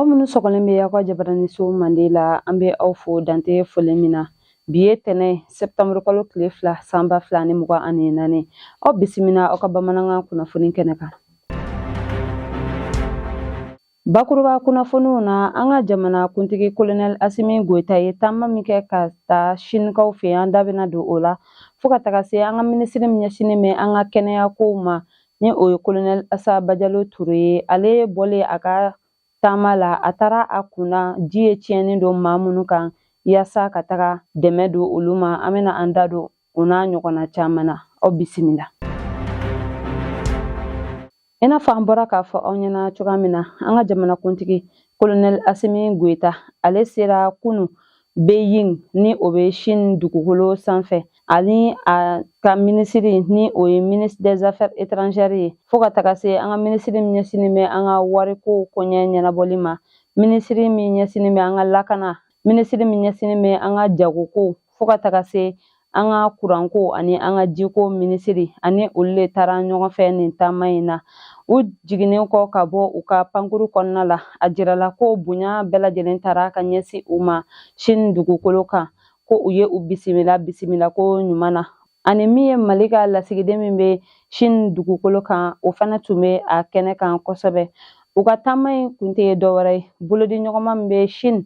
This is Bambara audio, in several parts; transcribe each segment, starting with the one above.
Aw minnu sɔgɔlen bɛ aw ka jabaraniso mande la, an bɛ aw fo dan tɛ foli min na. Bi ye tɛnɛ, sɛptanburu kalo tile 2, san 2024. Aw bisimila aw ka bamanankan kunnafoni kɛnɛ kan. Bakuruba kunnafoniw na, an ka jamana kuntigi Kolonɛli Asimi Goyita ye taama min kɛ ka taa Sinikaw fɛ yen, an da bɛna don o la, fo ka taga se an ka minisiri min ɲɛsinnen bɛ an ka kɛnɛya kow ma, ni o ye Kolonɛli Asa Bajalo Ture ye. Ale bɔlen a ka taama la, a taara a kunna ji ye tiɲɛni don maa minnu kan, yaasa ka taga dɛmɛ don olu ma. An bɛna an da don o n'a ɲɔgɔnna caman na. Aw bisimila. I n'a fɔ an bɔra k'a fɔ aw ɲɛna cogoya min na, an ka jamanakuntigi Kolonɛli Asimi Goyita, ale sera kunu Beijing, ni o bɛ Chine dugukolo sanfɛ, ani a ka minisiri, ni o ye ministre des affaires étrangères ye, fo ka taga se an ka minisiri min ɲɛsinnen bɛ an ka wariko koɲɛ ɲɛnabɔli ma, minisiri min ɲɛsinnen bɛ an ka lakana, minisiri min ɲɛsinnen bɛ an ka jagoko, fo ka taga se an ka kuranko ani an ka jiko minisiri, ani olu le taara ɲɔgɔn fɛ nin taama in na. U jiginnen kɔ ka bɔ u ka pankuru kɔnɔna la, a jirala ko bonya bɛɛ lajɛlen taara ka ɲɛsin u ma Chine dugukolo kan, ko u ye u bisimila bisimila ko ɲuman na. Ani min ye Mali ka lasigiden min bɛ Chine dugukolo kan, o fana tun bɛ a kɛnɛ kan kosɛbɛ. U ka taama in kun tɛ dɔwɛrɛ ye, bolodiɲɔgɔnma min bɛ Chine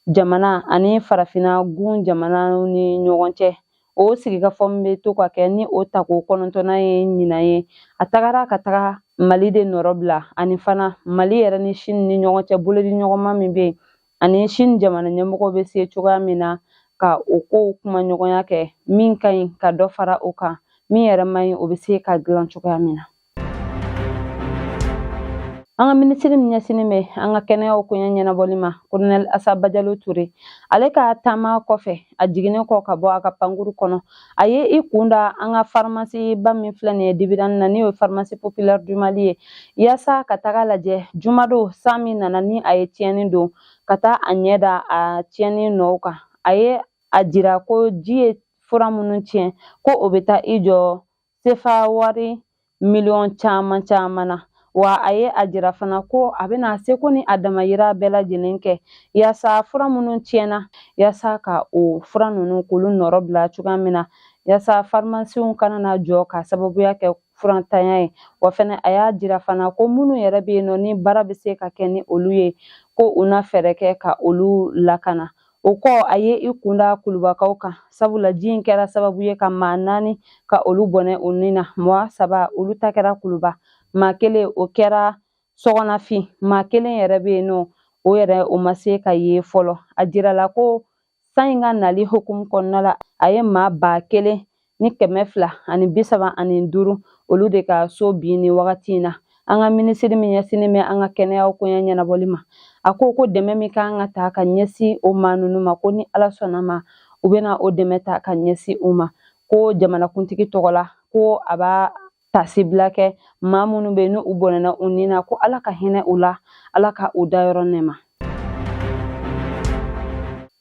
jamana ani farafinna gun jamanaw ni ɲɔgɔn cɛ, o sigikafɔ min bɛ to ka kɛ, ni o tako 9nan ye ɲinan ye. A tagara ka taga Mali de nɔrɔ bila, ani fana Mali yɛrɛ ni Chine ni ɲɔgɔn cɛ bolodiɲɔgɔnma min bɛ yen, ani Chine jamana ɲɛmɔgɔw bɛ se cogoya min na ka o kow kumaɲɔgɔnya kɛ, min ka ɲi ka dɔ fara o kan, min yɛrɛ man ɲi, o bɛ se ka dilan cogoya min na. An ka minisiri min ɲɛsinnen bɛ an ka kɛnɛyaw koɲɛ ɲɛnabɔli ma, Kolonɛli Asa Bajalo Ture, ale ka taama kɔfɛ, a jiginnen kɔ ka bɔ a ka pankuru kɔnɔ, a ye i kun da an ka farimasi ba min filɛ nin ye Dibidani na, ni o ye Pharmacie Populaire du Mali ye, yaasa ka taga lajɛ jumadon san min nana ni a ye tiɲɛni don, ka taa a ɲɛ da a tiɲɛni nɔw kan. A ye a jira ko ji ye fura minnu tiɲɛ, ko o bɛ taa i jɔ sefa wari miliyɔn caman caman na. Wa a ye a jira fana ko a bɛna seko ni a damayira bɛɛ lajɛlen kɛ yaasa fura minnu tiɲɛna, yaasa ka o fura ninnu k'olu nɔrɔ bila cogoya min na, yaasa farimasiw kana na jɔ ka sababuya kɛ furantanya ye. Wa fɛnɛ a y'a jira fana ko minnu yɛrɛ bɛ yen nɔ, ni baara bɛ se ka kɛ ni olu ye, ko u na fɛɛrɛ kɛ ka olu lakana. O kɔ, a ye i kun da Kulubakaw kan, sabula ji in kɛra sababu ye ka maa 4 ka olu bɔnɛ u ni na. Maa 3, olu ta kɛra Kuluba, maa 1, o kɛra Sɔgɔnafin, maa 1 yɛrɛ bɛ yen nɔ, o yɛrɛ o ma se ka ye fɔlɔ. A jirala ko san in ka nali hukumu kɔnɔna la, a ye maa 1235, olu de ka so bin ni wagati in na. An ka minisiri min ɲɛsinnen bɛ an ka kɛnɛyaw koɲɛ ɲɛnabɔli ma, a ko ko dɛmɛ min kan ka ta ka ɲɛsin o maa ninnu ma, ko ni Ala sɔnna ma, u bɛna o dɛmɛ ta ka ɲɛsin u ma. Ko jamanakuntigi tɔgɔ la, ko a b'a taasibila kɛ maa minnu bɛ yen ni u bɔnɛna u ni na, ko Ala ka hinɛ u la, Ala ka u dayɔrɔ nɛɛma.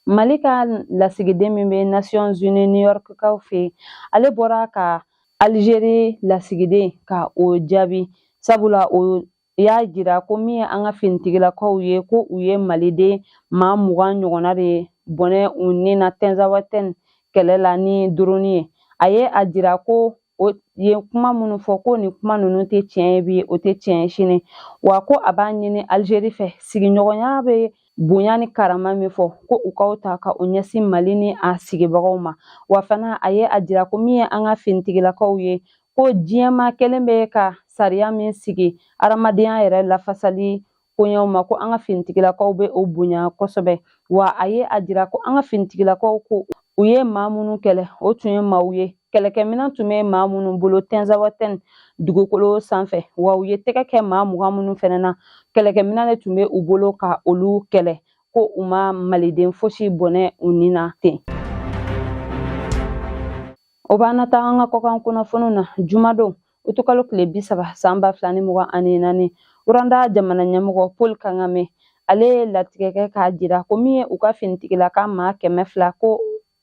Mali ka lasigiden min bɛ Nations Unies New York kaw fɛ yen, ale bɔra ka Algérie lasigiden ka o jaabi, sabula o y'a jira ko min ye an ka finitigilakaw ye, ko u ye maliden maa 20 ɲɔgɔnna de bɔnɛ u ni na Tɛnzawatɛn kɛlɛ la ni drone ye. A ye a jira ko o ye kuma minnu fɔ, ko nin kuma ninnu tɛ tiɲɛ ye bi, o tɛ tiɲɛ ye sini. Wa ko a b'a ɲini Algérie fɛ, sigiɲɔgɔnya bɛ bonya ni karama min fɔ, ko u k'o ta ka o ɲɛsin Mali ni a sigibagaw ma. Wa fana a ye a jira ko min ye an ka finitigilakaw ye, ko diɲɛmaa kelen bɛ ka sariya min sigi adamadenya yɛrɛ lafasali koɲɛw ma, ko an ka finitigilakaw bɛ o bonya kosɛbɛ. Wa a ye a jira ko an ka finitigilakaw, ko u ye maa minnu kɛlɛ, o tun ye maaw ye, kɛlɛkɛminɛn tun bɛ maa minnu bolo Tɛnzawatɛn dugukolo sanfɛ. Wa u ye tɛgɛ kɛ maa 20 minnu fɛnɛ na, kɛlɛkɛminɛn de tun bɛ u bolo ka olu kɛlɛ, ko u ma maliden fosi bɔnɛ u ni na ten. O b'an na taa an ka kɔkan kunnafoniw na. Jumadon, utukalo tile 30, san 2024, Rwanda jamana ɲɛmɔgɔ Paul Kagame, ale ye latigɛ kɛ k'a jira ko min ye u ka finitigilaka maa 200, ko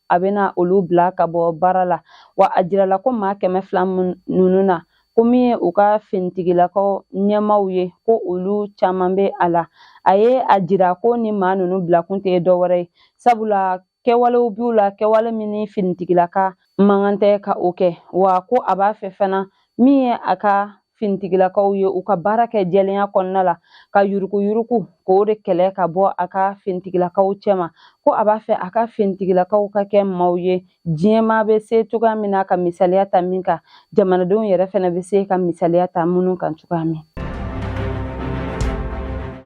a bɛna olu bila ka bɔ baara la. Wa a jirala ko maa 200 ninnu na, Ko min ye u ka finitigilakaw ɲɛmaaw ye, ko olu caman bɛ a la. A ye a jira ko ni maa ninnu bilakun tɛ dɔwɛrɛ ye, sabula kɛwalew b'u la, kɛwale min ni finitigilaka man kan tɛ ka o kɛ. Wa ko a b'a fɛ fana min ye a ka finitigilakaw ye, u ka baara kɛ jɛlenya kɔnɔna la, ka yuruguyurugu k'o de kɛlɛ ka bɔ a ka finitigilakaw cɛma. Ko a b'a fɛ a ka finitigilakaw ka kɛ maaw ye diɲɛmaa bɛ se cogoya min na ka misaliya ta min kan, jamanadenw yɛrɛ fana bɛ se ka misaliya ta minnu kan cogoya min.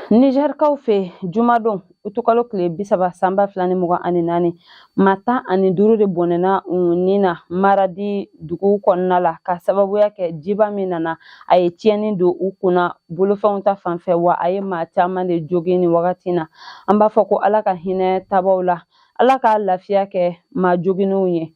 Nizɛrikaw fɛ, jumadon utukalo tile 30 san 2024, maa 15 de bɔnɛna u ni na Maradi dugu kɔnɔna la, ka sababuya kɛ jiba min nana, a ye tiɲɛni don u kunna bolofɛnw ta fanfɛ, wa a ye maa caman de jogin nin wagati na. An b'a fɔ ko Ala ka hinɛ tabaw la, Ala ka lafiya kɛ maa joginnenw ye.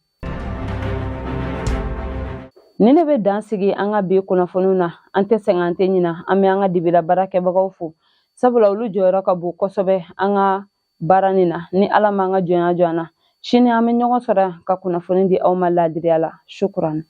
Nin de bɛ dan sigi an ka bi kunnafoniw na. An tɛ sɛgɛn, an tɛ ɲina, an bɛ an ka dibila baarakɛbagaw fo, sabula olu jɔyɔrɔ ka bon kosɛbɛ an ka baara nin na. Ni Ala m'an ka jɔnya jɔ an na, sini an bɛ ɲɔgɔn sɔrɔ ka kunnafoni di aw ma laadiriya la. Shukuran.